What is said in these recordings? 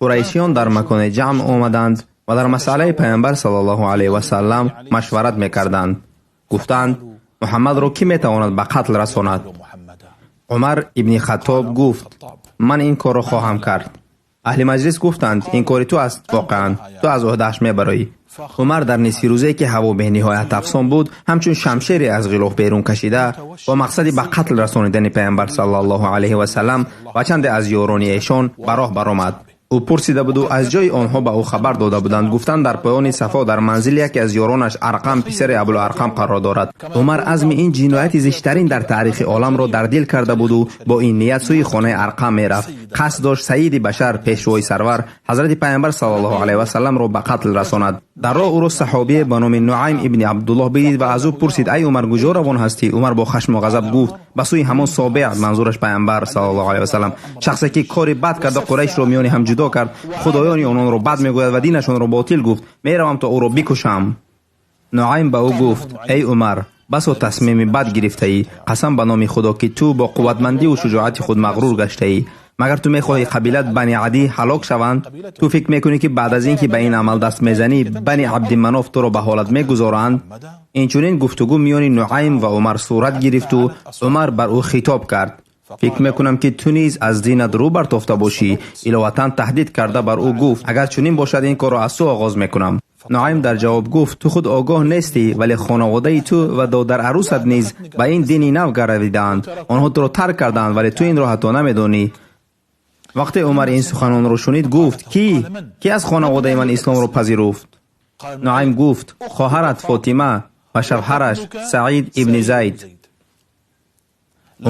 Қурайшиён дар маконе ҷамъ омаданд ва дар масъалаи Паёмбар саллаллоҳу алайҳи васаллам машварат мекарданд. Гуфтанд: Муҳаммадро кӣ метавонад ба қатл расонад? Умар ибни Хаттоб гуфт: ман ин корро хоҳам кард. Аҳли маҷлис гуфтанд: ин кори ту аст, воқеан ту аз уҳдааш мебароӣ. Умар дар нисфи рӯзе ки ҳаво бениҳоят тафсон буд, ҳамчун шамшере аз ғилоф берун кашида бо мақсади ба қатл расонидани Паёмбар саллаллоҳу алайҳи васаллам ва чанде аз ёрони эшон ба роҳ баромад. Ӯ пурсида буд ва аз ҷои онҳо ба ӯ хабар дода буданд. Гуфтанд дар поёни Сафо дар манзили яке аз ёронаш Арқам писари Абуларқам қарор дорад. Умар азми ин ҷинояти зиштарин дар таърихи оламро дар дил карда буд ва бо ин ният сӯи хонаи Арқам мерафт. Қасд дошт саййиди башар, пешвои сарвар, ҳазрати Паёмбар саллаллоҳу алайҳи васалламро ба қатл расонад. Дар роҳ ӯро саҳобие ба номи Нуайм ибни Абдуллоҳ бидид ва аз ӯ пурсид: ай Умар, куҷо равон ҳастӣ? Умар бо хашм ва ғазаб гуфт: ба сӯи ҳамон Собеъ, манзураш Паёмбар саллаллоҳу алайҳи васаллам, шахсе ки кори бад карда Қурайшро миёни ҳам ҷудо кард, худоёни ононро бад мегӯяд ва динашонро ботил гуфт, меравам то ӯро бикушам. Нуайм ба ӯ гуфт: эй Умар, басо тасмими бад гирифтаӣ. Қасам ба номи Худо ки ту бо қувватмандӣ ва шуҷоати худ мағрур гаштаӣ. Магар ту мехоҳӣ қабилат Бани Адӣ ҳалок шаванд? Ту фикр мекунӣ ки баъд аз ин ки ба ин амал даст мезанӣ, Бани Абдиманоф туро ба ҳолат мегузоранд? Инчунин гуфтугӯ миёни Нуайм ва Умар сурат гирифт ва Умар бар ӯ хитоб кард: фикр мекунам ки ту низ аз динат рӯ бартофта бошӣ. Иловатан таҳдид карда бар ӯ гуфт: агар чунин бошад, ин корро аз ту оғоз мекунам. Нуайм дар ҷавоб гуфт: ту худ огоҳ нестӣ, вале хонаводаи ту ва додарарӯсат низ ба ин дини нав гаравидаанд. Онҳо туро тарк кардаанд, вале ту инро ҳатто намедонӣ. Вақте Умар ин суханонро шунид, гуфт: кӣ? Кӣ аз хонаводаи ман исломро пазируфт? Нуайм гуфт: хоҳарат Фотима ва шавҳараш Саид ибни Зайд.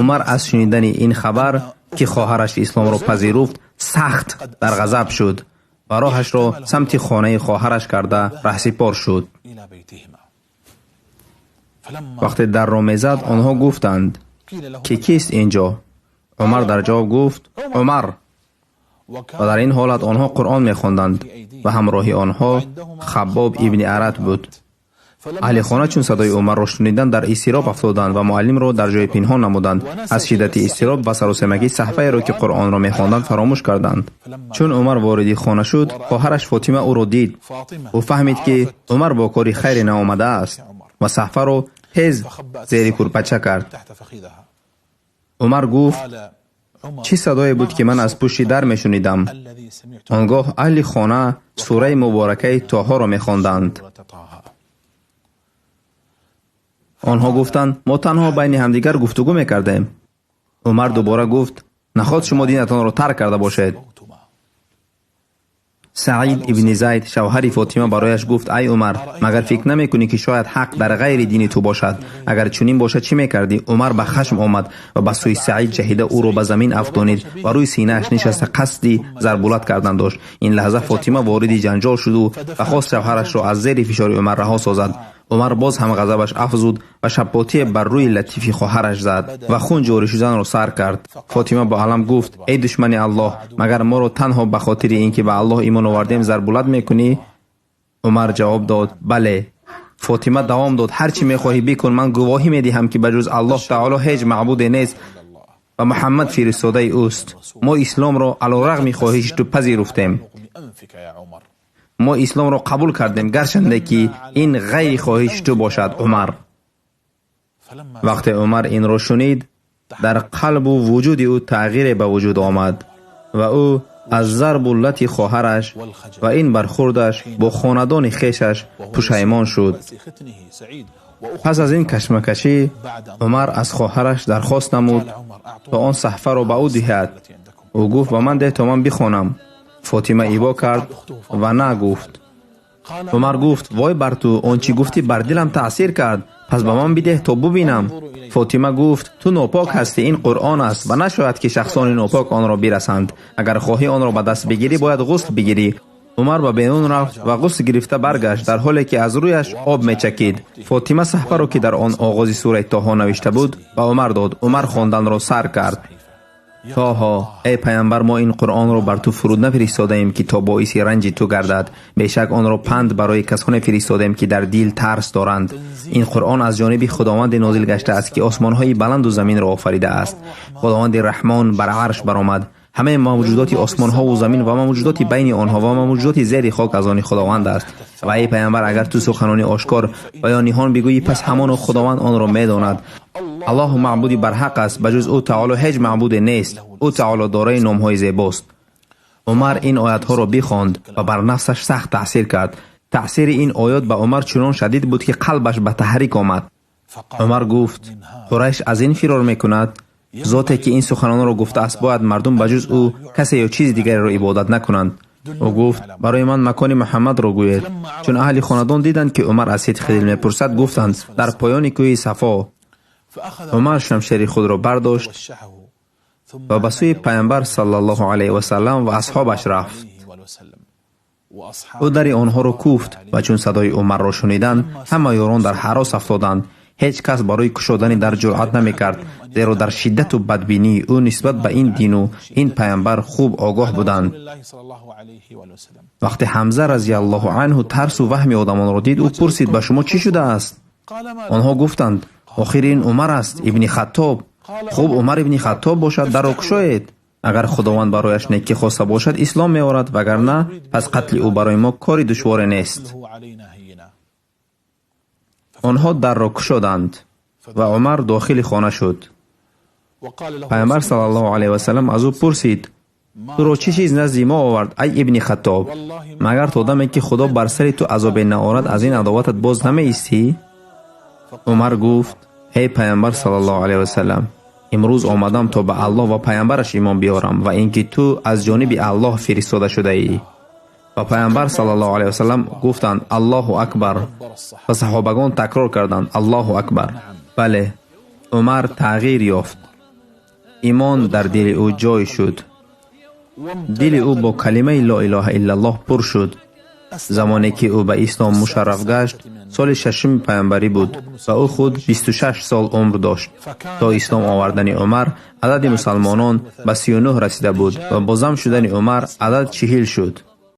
Умар аз шунидани ин хабар ки хоҳараш исломро пазируфт, сахт дар ғазаб шуд ва роҳашро самти хонаи хоҳараш карда раҳсипор шуд. Вақте дарро мезад, онҳо гуфтанд ки кист инҷо? Умар дар ҷавоб гуфт: Умар. Ва дар ин ҳолат онҳо Қуръон мехонданд ва ҳамроҳи онҳо Хаббоб ибни Арат буд. Аҳли хона чун садои Умарро шуниданд, дар изтироб афтоданд ва муаллимро дар ҷои пинҳон намуданд. Аз шиддати изтироб ва саросемагӣ саҳфаеро ки Қуръонро мехонданд фаромӯш карданд. Чун Умар вориди хона шуд, хоҳараш Фотима ӯро дид. Ӯ фаҳмид ки Умар бо кори хайре наомадааст ва саҳфаро тез зери курпача кард. Умар гуфт: чӣ садое буд ки ман аз пушти дар мешунидам? Он гоҳ аҳли хона сураи муборакаи Тоҳоро мехонданд. Онҳо гуфтанд: мо танҳо байни ҳамдигар гуфтугӯ мекардем. Умар дубора гуфт: наход шумо динатонро тарк карда бошед. Саид ибни Зайд, шавҳари Фотима, барояш гуфт: ай Умар, магар фикр намекунӣ ки шояд ҳақ дар ғайри дини ту бошад? Агар чунин бошад, чӣ мекардӣ? Умар ба хашм омад ва ба сӯи Саид ҷаҳида ӯро ба замин афтонид ва рӯи синааш нишаста қасди зарбулат кардан дошт. Ин лаҳза Фотима вориди ҷанҷол шуду ва хост шавҳарашро аз зери фишори Умар раҳо созад. Умар боз ҳам ғазабаш афзуд ва шаппотие бар рӯи латифи хоҳараш зад ва хун ҷорӣ шуданро сар кард. Фотима бо алам гуфт: эй душмани Аллоҳ, магар моро танҳо ба хотири ин ки ба Аллоҳ имон овардем зарбулат мекунӣ? Умар ҷавоб дод: бале. Фотима давом дод: ҳар чӣ мехоҳӣ бикун, ман гувоҳӣ медиҳам ки ба ҷуз Аллоҳ таоло ҳеҷ маъбуде нест ва Муҳаммад фиристодаи ӯст. Мо исломро алорағми хоҳиши ту пазируфтем. Мо исломро қабул кардем, гарчанде ки ин ғайри хоҳиши ту бошад, Умар. Вақте Умар инро шунид, дар қалбу вуҷуди ӯ тағйире ба вуҷуд омад ва ӯ аз зарбу лати хоҳараш ва ин бархурдаш бо хонадони хешаш пушаймон шуд. Пас аз ин кашмакашӣ Умар аз хоҳараш дархост намуд то он саҳфаро ба ӯ диҳад. Ӯ гуфт: ба ман деҳ то ман бихонам. Фотима ибо кард ва на гуфт. Умар гуфт: вой бар ту, он чӣ гуфтӣ бар дилам таъсир кард, пас ба ман бидеҳ то бубинам. Фотима гуфт: ту нопок ҳастӣ, ин Қуръон аст ва нашояд ки шахсони нопок онро бирасанд. Агар хоҳӣ онро ба даст бигирӣ, бояд ғусл бигирӣ. Умар ба берун рафт ва ғусл гирифта баргашт, дар ҳоле ки аз рӯяш об мечакид. Фотима саҳфаро ки дар он оғози сураи Тоҳо навишта буд, ба Умар дод. Умар хонданро сар кард. Тоҳо, эй Паёмбар, мо ин Қуръонро бар ту фуруд нафиристодаем ки то боиси ранҷи ту гардад. Бешак онро панд барои касоне фиристодем ки дар дил тарс доранд. Ин Қуръон аз ҷониби Худованде нозил гаштааст ки осмонҳои баланду заминро офаридааст. Худованди Раҳмон бар арш баромад. Ҳамаи мавҷудоти осмонҳо ва замин ва мавҷудоти байни онҳо ва мавҷудоти зери хок аз они Худованд аст. Ва эй паямбар, агар ту суханони ошкор ва ё ниҳон бигӯӣ, пас ҳамоно Худованд онро медонад. Аллоҳ маъбуди барҳақ аст, ба ҷуз ӯ таъоло ҳеҷ маъбуде нест. Ӯ таъоло дорои номҳои зебост. Умар ин оятҳоро бихонд ва бар нафсаш сахт таъсир кард. Таъсири ин оят ба Умар чунон шадид буд, ки қалбаш ба таҳрик омад. Умар гуфт: Қурайш аз ин фирор мекунад? Зоте ки ин суханонро гуфтааст, бояд мардум ба ҷуз ӯ касе ё чизи дигареро ибодат накунанд. Ӯ гуфт: барои ман макони Муҳаммадро гӯед. Чун аҳли хонадон диданд, ки Умар аз сидқи дил мепурсад, гуфтанд: дар поёни кӯҳи Сафо. Умар шамшери худро бардошт ва ба сӯи паямбар саллаллоҳу алайҳи васаллам ва асҳобаш рафт. Ӯ дари онҳоро кӯфт ва чун садои Умарро шуниданд, ҳама ёрон дар ҳарос афтоданд. Ҳеҷ кас барои кушодани дар ҷуръат намекард, зеро дар шиддату бадбинии ӯ нисбат ба ин дину ин паямбар хуб огоҳ буданд. Вақте Ҳамза разияллоҳу анҳу тарсу ваҳми одамонро дид, ӯ пурсид: ба шумо чӣ шудааст? Онҳо гуфтанд: охир ин Умар аст, ибни Хаттоб. Хуб, Умар ибни Хаттоб бошад, дарро кушоед. Агар Худованд барояш некӣ хоста бошад, ислом меорад, вагарна пас қатли ӯ барои мо кори душворе нест. Онҳо дарро кушоданд ва Умар дохили хона шуд. Паямбар саллаллоҳу алайҳи васаллам аз ӯ пурсид: туро чӣ чиз назди мо овард, ай ибни Хаттоб? Магар то даме ки Худо бар сари ту азобе наорад, аз ин адоватат боз намеистӣ? Умар гуфт: эй паямбар саллаллоҳу алайҳи васаллам, имрӯз омадам то ба Аллоҳ ва паямбараш имон биёрам ва ин ки ту аз ҷониби Аллоҳ фиристода шудаӣ. Ва паямбар саллаллоҳу алайҳи васаллам гуфтанд: Аллоҳу акбар. Ва саҳобагон такрор карданд: Аллоҳу акбар. Бале, Умар тағйир ёфт. Имон дар дили ӯ ҷой шуд. Дили ӯ бо калимаи ло илоҳа иллаллоҳ пур шуд. Замоне ки ӯ ба ислом мушарраф гашт, соли шашуми паямбарӣ буд ва ӯ худ 26 сол умр дошт. То ислом овардани Умар адади мусалмонон ба 39 расида буд ва бо зам шудани Умар адад 40 шуд.